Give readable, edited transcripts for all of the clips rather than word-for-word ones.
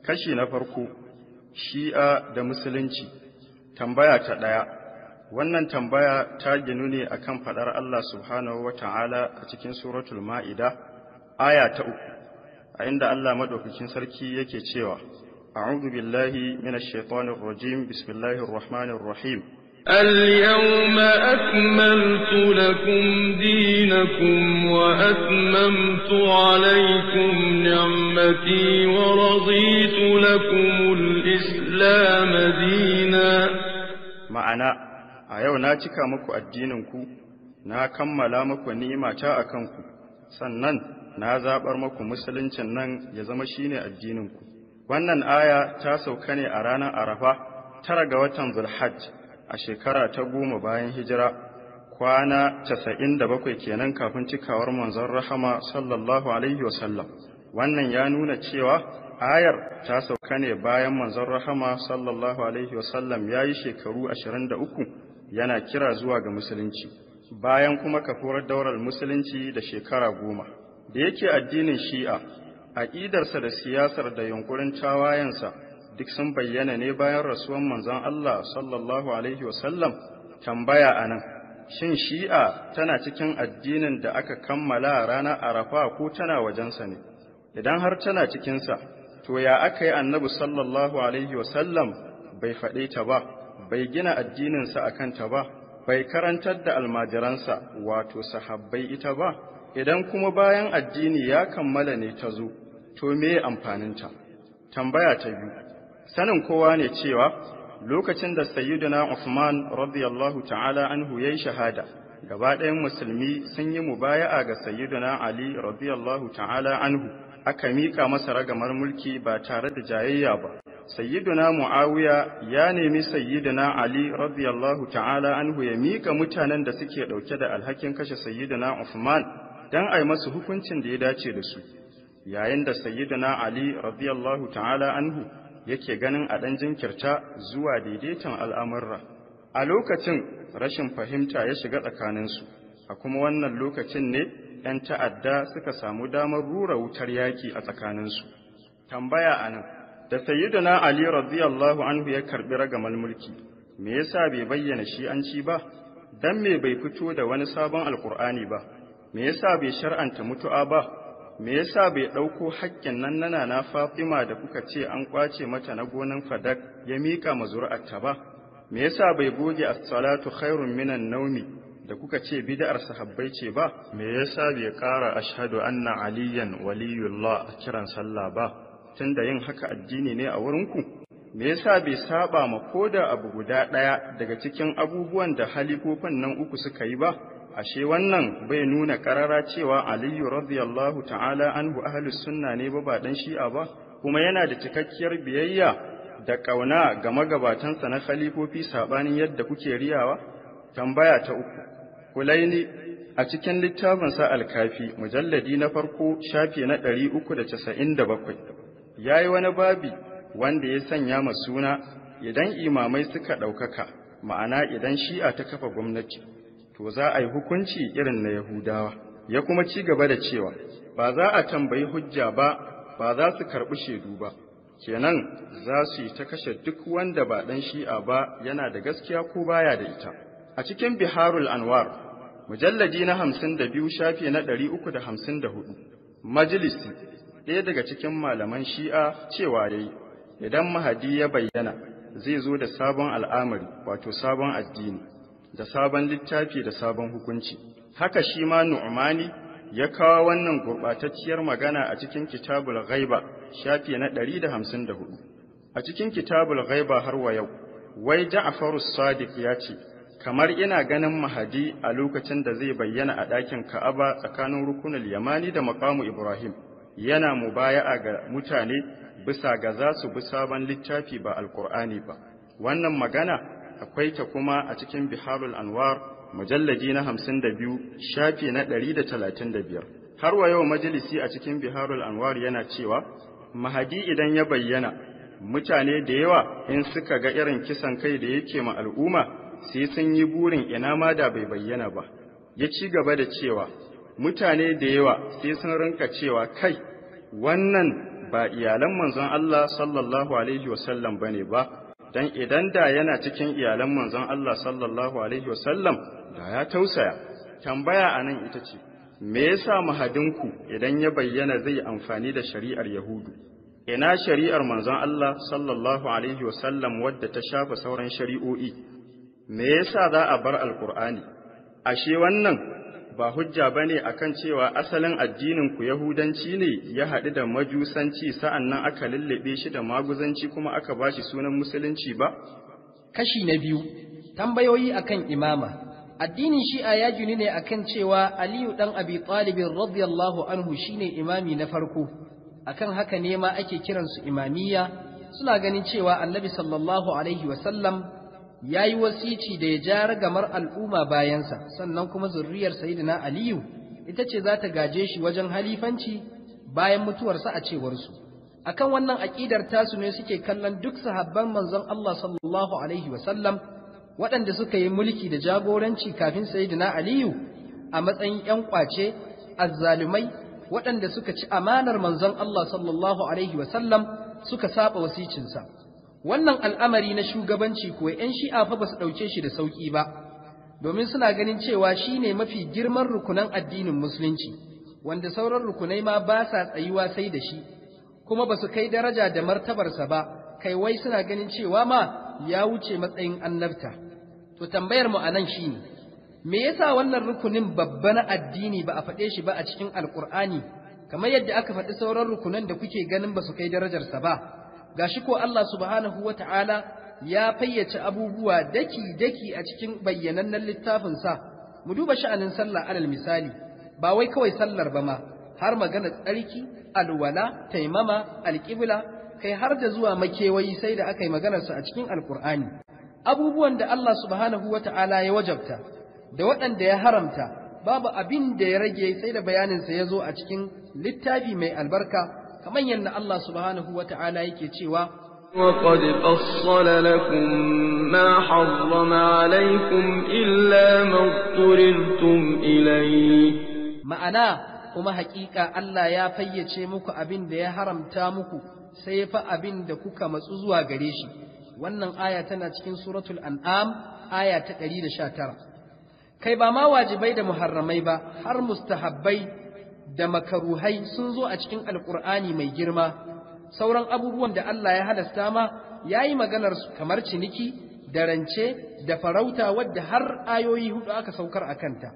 Kashi na farko, Shi'a da Musulunci. Tambaya ta ɗaya, wannan tambaya ta ginu ne akan faɗar Allah subhanahu wa ta'ala a cikin suratul Ma'ida, aya ta 3, a inda Allah maɗaukakin sarki yake cewa, A'udhu billahi minash shaitanir rajim, bismillahir rahmanir rahim. اليوم أكملت لكم دينكم وأتممت عليكم نعمتي ورضيت لكم الإسلام دينا. Ma'ana, a yau na cika muku addininku, na kammala muku ni'imata a kanku, sannan na zaɓar muku musuluncin nan ya zama shine addininku. Wannan aya ta sauka ne a ranar Arafa, 9 ga watan Zulhajj, a shekara ta 10 bayan hijira, kwana 97 kenan kafin cikawar manzon rahama sallallahu alaihi wasallam. Wannan ya nuna cewa ayar ta sauka ne bayan manzon rahama sallallahu alaihi wasallam ya yi shekaru 23 yana kira zuwa ga musulunci, bayan kuma kafuwar daular musulunci da shekara 10. Da yake addinin Shi'a, aƙidarsa da siyasar da yunkurin tawayensa duk sun bayyana ne bayan rasuwan manzon Allah sallallahu alaihi wasallam. Tambaya anan, shin Shi'a tana cikin addinin da aka kammala ranar Arafa ko tana wajensa ne? Idan har tana cikinsa, to ya aka yi Annabi sallallahu alaihi wasallam bai faɗe ta ba, bai gina addininsa a kanta ba, bai karantar da almajiransa wato sahabbai ita ba? Idan kuma bayan addini ya kammala ne ta zo, to me amfaninta? Tambaya ta biyu, sanin kowa ne cewa lokacin da Sayyidina Uthman radiyallahu ta'ala anhu yayi shahada, gaba ɗayan musulmi sun yi mubaya'a ga Sayyidina Ali radiyallahu ta'ala anhu, aka mika masa ragamar mulki ba tare da jayayya ba. Sayyidina Muawiya ya nemi Sayyidina Ali radiyallahu ta'ala anhu ya mika mutanen da suke ɗauke da alhakin kashe Sayyidina Uthman dan ai masu hukuncin da ya dace da su, yayin da Sayyidina Ali radiyallahu ta'ala anhu yake ganin a ɗan jinkirta zuwa daidaiton al'amurra. A lokacin rashin fahimta ya shiga tsakaninsu, a kuma wannan lokacin ne ‘yan ta'adda suka samu damar rura wutar yaƙi a tsakaninsu. Tambaya a nan, da Sayyidina Ali radiyallahu anhu ya karɓi ragamar mulki, me yasa bai bayyana shi'anci ba? Dan me bai fito da wani sabon alƙur'ani ba? Me yasa bai shar'anta mutu'a ba? Me yasa bai ɗauko haƙƙin nan na na Fatima da kuka ce an ƙwace mata na gonan Fadak ya miƙa ma zuri'arta ba? Me yasa bai goge as-salatu khairun minan naumi da kuka ce bid'ar sahabbai ce ba? Me yasa bai ƙara ashhadu anna aliyan waliyullah a kiran sallah ba, tunda yin haka addini ne a wurinku? Me yasa bai saba ma koda abu guda ɗaya daga cikin abubuwan da halifofin nan uku suka yi ba? Ashe wannan bai nuna karara cewa Aliyu radiyallahu ta'ala anhu ahlus sunna ne ba dan Shi'a ba, kuma yana da cikakkiyar biyayya da kauna ga magabatansa na khalifofi sabanin yadda kuke riyawa? Tambaya ta uku, Kulaini a cikin littafin sa Al-Kafi mujalladi na farko shafi na 397 yayi wani babi wanda ya sanya ma suna idan imamai suka ɗaukaka, ma'ana idan Shi'a ta kafa gwamnati, to za a yi hukunci irin na Yahudawa. Ya kuma ci gaba da cewa ba za a tambayi hujja ba, ba za su karɓi shaidu ba, kenan za su yi ta kashe duk wanda ba ɗan Shi'a ba, yana da gaskiya ko baya da ita. A cikin Biharul Anwar mujalladi na 52 shafi na 354, Majlisi ɗaya daga cikin malaman Shi'a cewa yayi idan Mahadi ya bayyana zai zo da sabon al'amari, wato sabon addini, da sabon littafi da sabon hukunci. Haka shi ma Nu'mani ya kawo wannan gurɓatacciyar magana a cikin Kitabul Ghaiba shafi na 154. A cikin Kitabul Ghaiba har wa yau, wai Ja'faru Sadiq ya ce, kamar ina ganin Mahadi a lokacin da zai bayyana a ɗakin Ka'aba tsakanin rukunul Yamani da maqamu Ibrahim, yana mubaya'a ga mutane bisa ga za su bi sabon littafi ba Alƙur'ani ba. Wannan magana akwai ta kuma a cikin Biharul Anwar mujalladi na 52 shafi na 135. Har wa yau Majalisi a cikin Biharul Anwar yana cewa Mahadi idan ya bayyana, mutane da yawa in suka ga irin kisan kai da yake ma al'umma sai sun yi burin ina ma da bai bayyana ba. Ya ci gaba da cewa mutane da yawa sai sun rinka cewa kai, wannan ba iyalan manzon Allah sallallahu alaihi wasallam bane ba, dan idan da yana cikin iyalan manzon Allah sallallahu alaihi wasallam da ya tausaya. Tambaya anan ita ce, me yasa mahadinku idan ya bayyana zai amfani da shari'ar Yahudu? Ina shari'ar manzon Allah sallallahu alaihi wasallam wadda ta shafa sauran shari'o'i? Me yasa za a bar Alkur'ani? Ashe wannan ba hujja bane akan cewa asalin addinin ku Yahudanci ne ya haɗu da Majusanci, sa'annan aka lullube shi da maguzanci kuma aka bashi sunan Musulunci ba? Kashi na biyu, tambayoyi akan imama. Addinin Shi'a ya gini ne akan cewa Aliyu dan Abi Talib radiyallahu anhu shine imami na farko. Akan haka ne ma ake kiransu imamiyya. Suna ganin cewa Annabi sallallahu alaihi wasallam ya yi wasici da ya ja ragamar al'umma bayansa, sannan kuma zurriyar Sayyidina Aliyu ita ce za ta gaje shi wajen halifanci bayan mutuwarsa a cewarsu. Akan wannan aƙidar tasu ne suke kallon duk sahabban manzon Allah sallallahu alaihi wasallam waɗanda suka yi mulki da jagoranci kafin Sayyidina Aliyu a matsayin ‘yan ƙwace, azzalumai, waɗanda suka ci amanar manzon Allah sallallahu alaihi wasallam suka saba wasicinsa. Wannan al'amari na shugabanci kuwa ‘yan Shi'a fa ba su ɗauke shi da sauƙi ba, domin suna ganin cewa shi ne mafi girman rukunan addinin Musulunci, wanda sauran rukunai ma ba sa tsayuwa sai da shi, kuma ba su kai daraja da martabarsa ba, kai wai suna ganin cewa ma ya wuce matsayin annabta. To tambayar mu a nan shi ne, me yasa wannan rukunin babba na addini ba a faɗe shi ba a cikin Alƙur'ani, kamar yadda aka faɗi sauran rukunan da kuke ganin ba su kai darajarsa ba? Gashi ko Allah subhanahu wata'ala ya fayyace abubuwa daki-daki a cikin bayyanannen littafinsa. Mu duba sha'anin sallah alal misali, ba wai kawai sallar ba ma, har magana tsarki, alwala, taimama, alƙibla, kai har da zuwa makewayi sai da aka yi maganarsa a cikin Alƙur'ani. Abubuwan da Allah subhanahu wata'ala ya wajabta da waɗanda ya haramta, babu abin da ya rage sai da bayaninsa ya zo a cikin littafi mai albarka, kamar yadda Allah subhanahu wa ta'ala yake cewa, وَقَدْ فَصَّلَ لَكُم مَّا حَرَّمَ عَلَيْكُمْ إِلَّا مَا اضْطُرِرْتُمْ إِلَيْهِ. Ma'ana kuma haƙiƙa Allah ya fayyace muku abin da ya haramta muku sai fa abin da kuka matsu zuwa gare shi. Wannan aya tana cikin suratul An'am, aya ta 119. Kai ba ma wajibai da muharramai ba, har mustahabbai da makaruhai sun zo a cikin Alƙur'ani mai girma. Sauran abubuwan da Allah ya halasta ma ya yi maganar su, kamar ciniki da rance da farauta, wadda har ayoyi hudu aka saukar a kanta.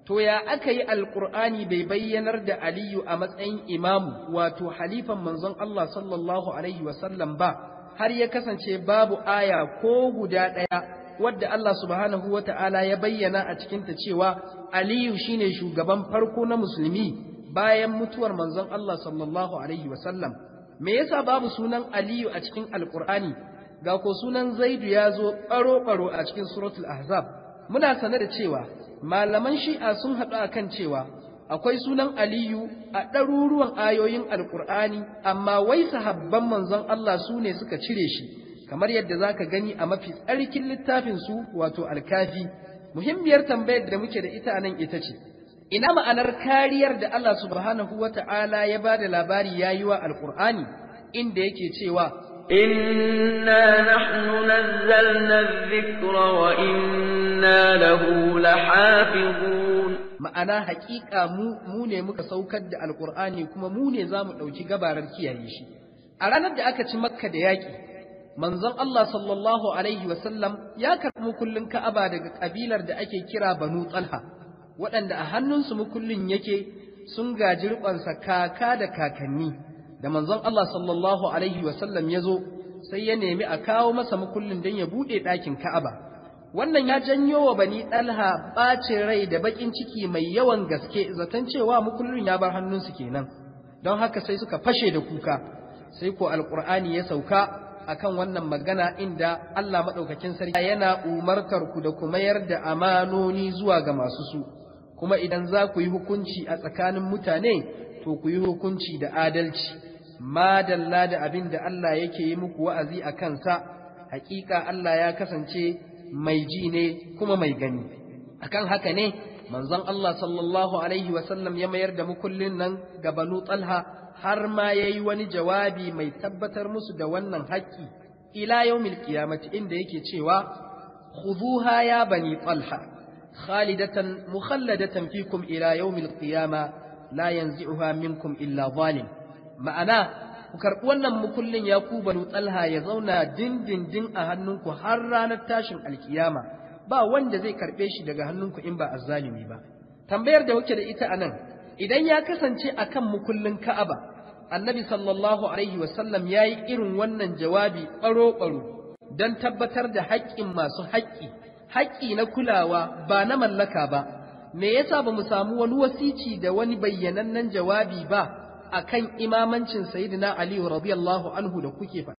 To ya aka yi Alƙur'ani bai bayyanar da Aliyu a matsayin imamu, wato halifan manzon Allah sallallahu alaihi wasallam ba, har ya kasance babu aya ko guda ɗaya wadda Allah subhanahu wa ta'ala ya bayyana a cikinta cewa Aliyu shine shugaban farko na musulmi bayan mutuwar manzon Allah sallallahu alaihi wasallam? Me yasa babu sunan Aliyu a cikin Alƙur'ani, ga ko sunan Zaidu ya zo ɓaro-ɓaro a cikin suratul Ahzab? Muna sane da cewa malaman Shi'a sun haɗu akan cewa akwai sunan Aliyu a ɗaruruwan ayoyin Alƙur'ani, amma wai sahabban manzon Allah su ne suka cire shi, kamar yadda zaka gani a mafi tsarkin littafin su, wato Alkafi. Muhimmiyar tambayar da muke da ita a nan ita ce, ina ma'anar kariyar da Allah subhanahu wa ta'ala ya ba da labari ya yi wa Alƙur'ani, inda yake cewa, Inna nahnu nazzalna dhikra wa inna lahu lahafizun. Ma'ana haƙiƙa mu ne muka saukar da Alƙur'ani, kuma mu ne za mu ɗauki gabarar kiyaye shi. A ranar da aka ci Makka da yaƙi, manzon Allah sallallahu alaihi wasallam ya karɓi mukullin Ka'aba daga ƙabilar da ake kira Banu Talha, waɗanda a hannunsu mukullin yake, sun gaji riƙonsa kaka da kakanni. Da manzon Allah sallallahu alaihi wasallam ya zo, sai ya nemi a kawo masa mukullin don ya buɗe ɗakin Ka'aba. Wannan ya janyo wa Bani Talha ɓacin rai da baƙin ciki mai yawan gaske, zaton cewa mukullin ya bar hannunsu kenan. Don haka sai suka fashe da kuka, sai ko Alƙur'ani ya sauka akan wannan magana, inda Allah maɗaukakin sarki yana umartar ku da ku mayar da amanoni zuwa ga masu su, kuma idan za ku yi hukunci a tsakanin mutane, to ku yi hukunci da adalci. Madalla da abin da Allah yake yi muku wa'azi a kansa, hakika Allah ya kasance mai ji ne kuma mai gani. Akan haka ne manzon Allah sallallahu alaihi wasallam ya mayar da mukullin nan ga Banu Talha Har ma yayi wani jawabi mai tabbatar musu da wannan haƙƙi ila yawmil qiyamati, inda yake cewa: "Khuduha ya bani Talha, khalidatan mukhalladatan fikum ila yawmil qiyama, la yanzi'uha minkum illa zalim." Ma'ana, ku karɓi wannan mukullin, ya ku banu Talha, ya zauna dindindin a hannunku har ranar tashin alkiyama, ba wanda zai karɓe shi daga hannunku in ba azzalimi ba. Tambayar da muke da ita anan, idan ya kasance akan mukullin Ka'aba Annabi sallallahu alaihi wasallam ya yi irin wannan jawabi ɓaro-ɓaro don tabbatar da haƙƙin masu haƙƙi, haƙƙi na kulawa ba na mallaka ba, me yasa ba mu samu wani wasici da wani bayyanannen jawabi ba akan imamancin Sayyidina Ali radiyallahu anhu da kuke faɗa?